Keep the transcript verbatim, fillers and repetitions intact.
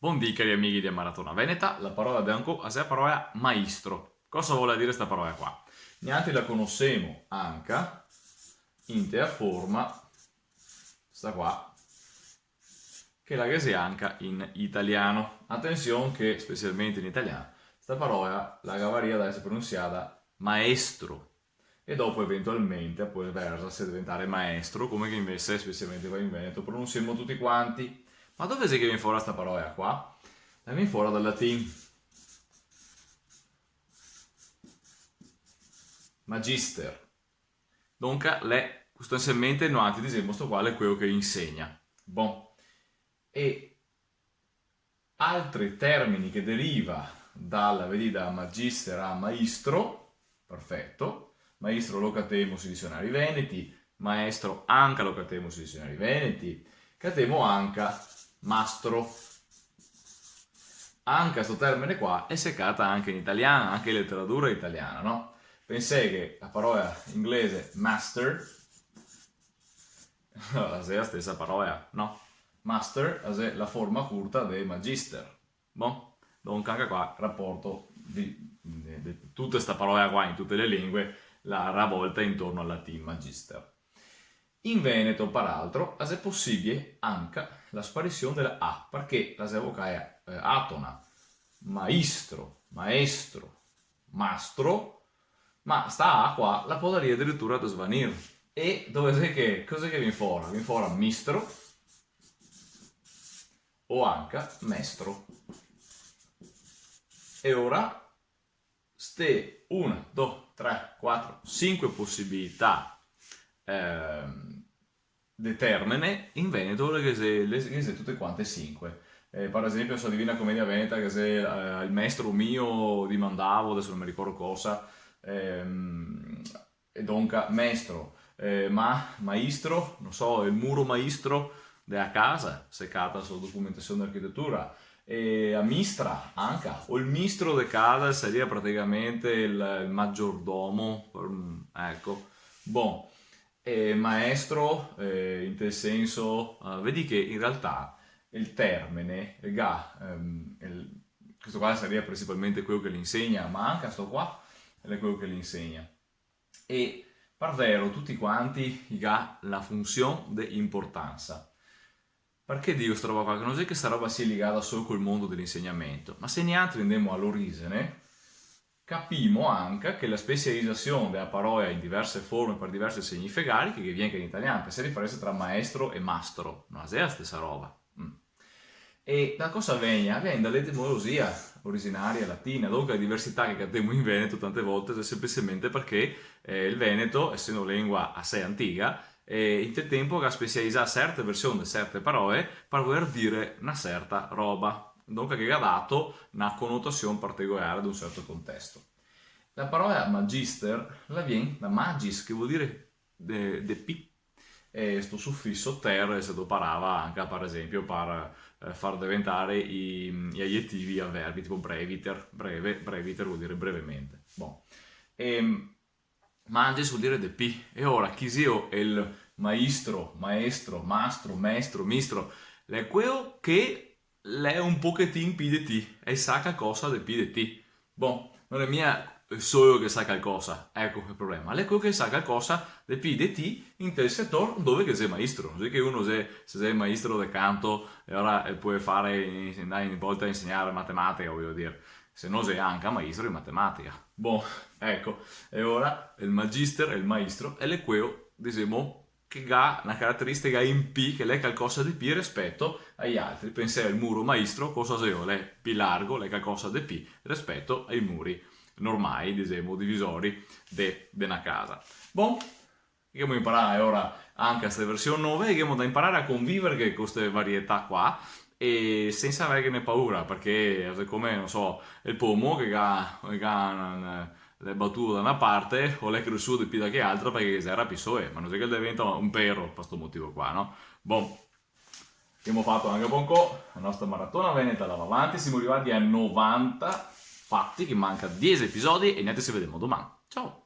Bondì, cari amighi de Maratona Veneta, la parola de ancò, a xe la parola maistro. Cosa vol dire sta parola qua? Nialtri la conosemo anca inte a forma, sta qua, che la ghe xe anca in italian. Atension che, specialmente in italian, sta parola la gavaria da esare pronunsiada maestro. E dopo eventualmente a pol versa se deventare maestro, come che invese specialmente qua in Veneto pronunsiemo tuti quanti. Ma dove xe che vien fora sta parola qua? La vien fora dal latin. Magister. Donca, l'è sostansialmente, noaltri disemo, sto qua l'è queo che insegna. Bon. E altri termini che deriva dal, vedì, da magister a maistro, perfeto, maistro lo catemo sui disionari veneti, maestro anca lo catemo sui disionari veneti, catemo anca mastro. Anca sto termine qua el se cata anca in italian, anca in leteratura italiana, no? Pensè che la parola inglese master la xe la stesa parola, no? Master la xe la forma curta de magister. Bon, donca anca qua raporto de, de, de tuta sta parola qua in tute le lengue, la ravolta intorno al latin magister. In veneto, par altro, la xe posibie anca la sparision de la A, parché la xe vocale, eh, atona. Maistro, maestro, mastro, ma sta A qua la podaria adiritura desvanir. E dove xe che, cosa xe che vien fora? Vien fora mistro o anca mestro. E ora ste una, do, tre, quatro, sinque posibilità, ehm, de termine, in veneto le ghe xe, le ghe xe tute quante sinque. Eh, par esempio, so Divina Comedia Veneta ghe xe, eh, el mestro mio dimandavo, deso no me ricordo cosa, ehm, e donca mestro, eh, ma, maistro, no so, el muro maistro de a casa, se cata so documentasion de architetura, e a mistra anca, o el mistro de casa saria praticamente el, el magiordomo, mm, eco. Bon, e maestro, eh, inte el senso, eh, vedì che in realtà el termine, el ga, ehm, el, questo qua saria principalmente queo che l'insegna, ma anca sto qua l'è queo che l'insegna. E par vero tuti quanti i ga la funsion de inportansa. Parché digo sta roba qua? Che no xe che sta roba sia ligada solo col mondo de l'insegnamento, ma se nialtri ndemo a l'origine, capimo anca che la specializasion de la parola in diverse forme par diversi significadi, che, che vien anca in italian, par se diferensa tra maestro e mastro, no xe la stesa roba. Mm. E da cosa vegna? Vien da l'etimologia originaria latina, donca la diversità che catemo in veneto tante volte xe semplicemente parché, eh, el veneto, esendo lengua asè antiga, eh, inte tempo ga specializà serte version de serte paroe par voler dire na serta roba. Donca che ga dato na conotasion particolare de un serto contesto. La parola magister la vien da magis, che vol dire de, de pi. E sto sufiso ter se doparava anca, par esempio, par, eh, far deventare i, i agjetivi a verbi, tipo breviter, breve, breviter vol dire brevemente. Bon. Ehm, magis vol dire de pi. E ora, chi xeo el maistro, maestro, mastro, mestro, mistro? L'è queo che l'è un pochetin pi de ti, e sa calcosa de pi de ti. Bon, no l'è mia solo che sa calcosa, eco el problema. L'è queo che sa calcosa de pi de ti inte el setor dove che xe maistro. No xe che uno xe, se xe maistro de canto, e ora, eh, pol fare, in-, ndare in volta a insegnare matematica, vojo dire. Se no xe anca maistro de matematica. Bon, eco, e ora el magister, el maistro, l'è queo, disemo, che ga na carateristica in pi, che l'è calcosa de pi rispeto ai altri. Pensè al muro maistro, cosa xeo? L'è pi largo, l'è calcosa de pi rispeto ai muri normai, disemo, divisori de, de na casa. Bon, ghemo inparà ora anca ste version nove, e ghemo da inparare a convivare co ste varietà qua, e sensa averghene paura, parché xe come, no so, el pomo che ga, che ga na, na, l'è batuo da na parte, o l'è cresuo de pi da che altra, parché ghe xera pi soe, ma no xe che el deventa un pero par sto motivo qua, no? Bon, ghemo fato anca par ancò, la nostra maratona veneta la va avanti, semo rivai a novanta fati, che manca diese episodi, e nialtri se vedemo doman. Ciao!